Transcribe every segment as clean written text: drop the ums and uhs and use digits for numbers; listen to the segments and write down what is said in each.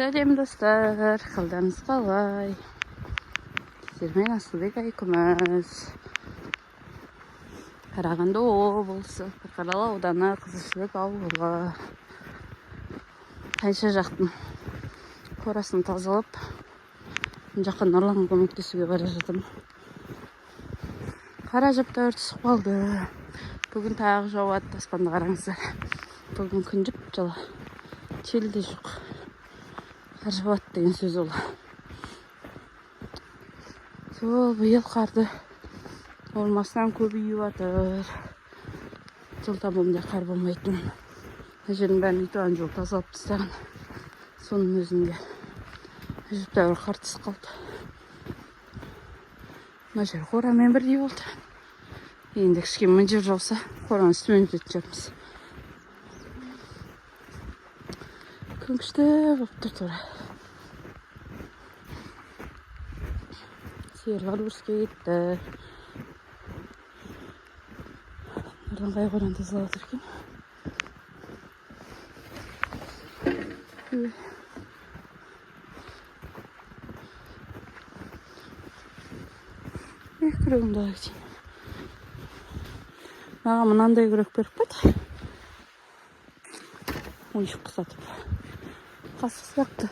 Сәлем, достар, қалдарыңыз қалай? Сіздермен Асылбек Айкүміс. Қарағанды облысы, Қарқаралы ауданы, Қызылшілік ауылы. Тайша жақтың қорасын тазалап, мына жаққа Нұрланға көмектесуге бара жатырмын. Қара жаптар түсіп қалды. Бүгін тағы жауады, аспанды қараңыздар. Бүгін күн жып-жылы. Жел де жоқ. Қар жауады деген сөз ол. Сол биыл қарды ормасынан көп үйіп жатыр. Жылда бұндай қар болмайтын. Мына жердің бәрін өйтіп ана жол тазалап тастаған. Соның өзінде әжептәуір қар түсіп қалды. Мына жер қорамен бірдей болды. Енді кішкене мына жер жауса, қораның үстімен өтетін шығармыз. Күн күшті болып тұр тура. Сиырлар өріске кетті. Нұрлан қай қораны тазалап жатыр екен? Күрегімді ала кетейін. Маған мынандай күрек беріп қойды. Ойыншық құсатып. Қасық сияқты.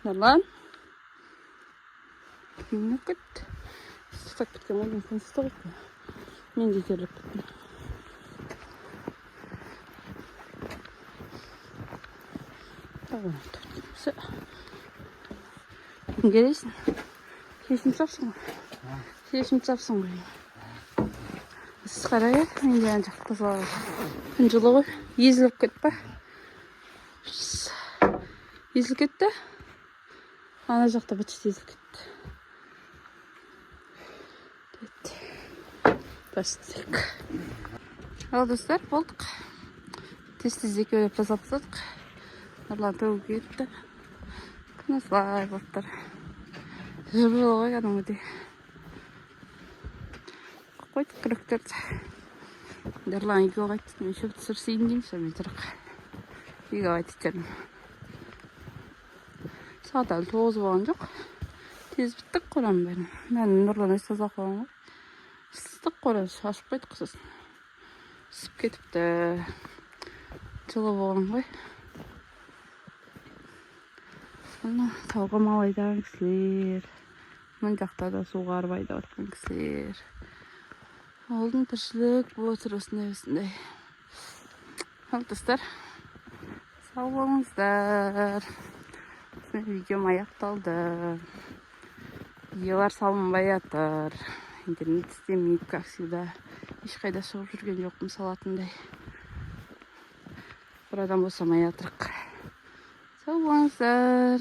Нұрлан. Киімін кетті. Ыстықтап кеткен ғой, мүмкін ыстық екен. Мен де терлеп кеттім. Кім келесің? Шешініп тастапсың ғой. Шешініп тастапсың ғой. Ыстық қарай, мен де ана жақты тазалап. Күн жылы ғой. Езіліп кетті па? Езіліп кетті. Ана жақта быт шыт езіліп кетті. Бастық. Ал достар, болдық. Тез-тез екеулеп тазалап тастадық. Нұрлан төгіп кетті. Күн осылай болып тұр. Жып-жылы ғой кәдімгідей. Қойдық күректерді. Нұрлан үйге қайтты. Мен шөп түсірсейін деймін, сонымен тұрақ. Үйге қайтып жүрмін. Сағат әлі 9 болған жоқ. Тез біттік қораның бәрін. Мынаны Нұрлан өзі тазалап қойған ғой. Ыстық қора ашып қойдық сосын. Ісіп кетіпті. Жылы болған ғой. Мына тауға мал айдаған кісілер. Мына жақта да суғарып айдап жатқан кісілер. Ауылдың тіршілік болып отыр осындай осындай. Ал достар, сау болыңыздар. Осымен видеом аяқталды. Видеолар салынбай жатыр. Интернет істемейді, как всегда. Ешқайда шығып жүрген жоқпын салатындай. Бір адам босамай жатырық. Сау болыңыздар.